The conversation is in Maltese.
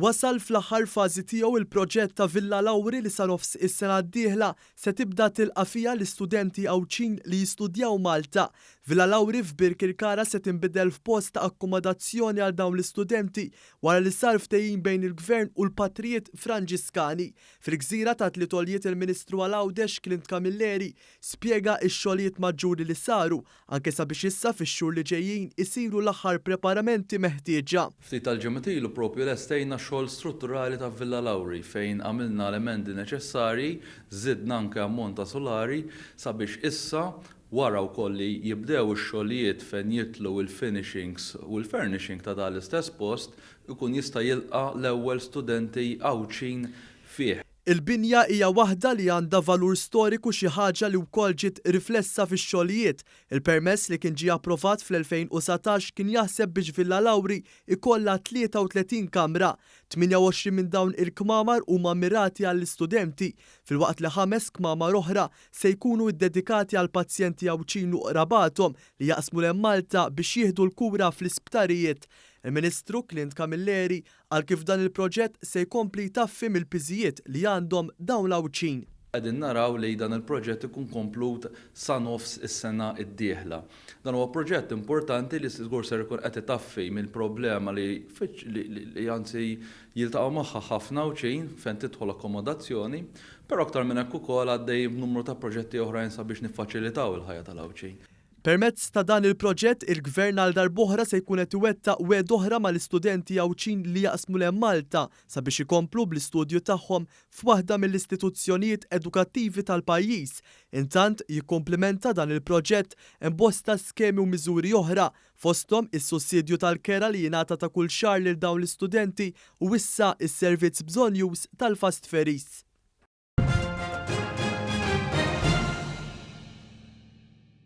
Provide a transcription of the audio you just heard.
Wasal fl-aħħar fażi tiegħu il-proġett ta' Villa Lauri li sa nofs is-sena d-dieħla se tibda tilqa' fiha l-istudenti Għawdxin li jistudjaw Malta. Villa Lauri f'Birkirkara se tinbidel f'post ta' akkomodazzjoni għal dawn l-istudenti wara li sar ftehim bejn il-Gvern u l-Patrijiet Franġiskani. Fil-gżira ta' Tliet Għoljiet il-Ministru għal Għawdex Clint Camilleri spjega x-xogħlijiet maġġuri li saru anke sabiex issa fix-xhur li ġejjin isiru l-aħħar preparamenti meħtieġa. Ftit tal-ġimgħat ilu propju lestejna xogħol strutturali ta' Villa Lauri fejn għamilna l-emendi neċessarji, żidna anke ammont ta' sulari sabiex issa wara wkoll li jibdew ix-xogħlijiet fejn jidħlu l-finishings u l-furnishing ta' dan l-istess post ikun jista' jilqa' l-ewwel studenti Għawdxin fih. Il-binja hija waħda li għandha valur storiku xi ħaġa li wkoll ġiet riflessa fix-xogħlijiet. Il-permess li kien ġie approvat fl-2019 kien jaħseb biex Villa Lauri jkollha 33 kamra. 28 minn dawn il-kmamar huma mmirati għall-istudenti, filwaqt li ħames kmamar oħra se jkunu ddedikati għal pazjenti Għawdxin u qrabathom li jaqsmu 'l hemm Malta biex jieħdu l-kura fl-isptarijiet. Il-Ministru Clint Camilleri Qal kif dan il-proġett se jkompli jtaffi mill-piżijiet li għandhom dawn l-Għawdxin. Qegħdin naraw li dan il-proġett ikun komplut sa nofs is-sena d-dieħla. Dan huwa proġett importanti li żgur ser ikun qed itaffi mill-problema li li anzi jiltaqgħu magħha ħafna Għawdxin fejn tidħol akkomodazzjoni, però aktar minn hekk ukoll għaddejjin b'numru ta' proġetti oħrajn sabiex niffaċilitaw il-ħajja tal-Għawdxin. Permezz ta' dan il-proġett, il-Gvern għal darb'oħra se jkun qed iwettaq wegħda oħra mal-istudenti Għawdxin li jaqsmu 'l hemm Malta sabiex ikomplu bl-istudju tagħhom f'waħda mill-istituzzjonijiet edukattivi tal-pajjiż. Intant, jikkumplimenta dan il-proġett hemm bosta skemi u miżuri oħra, fosthom is-sussidju tal-kera li jingħata ta' kull xahar lil dawn l-istudenti u issa s-servizz bżonnjuż tal-fast ferries.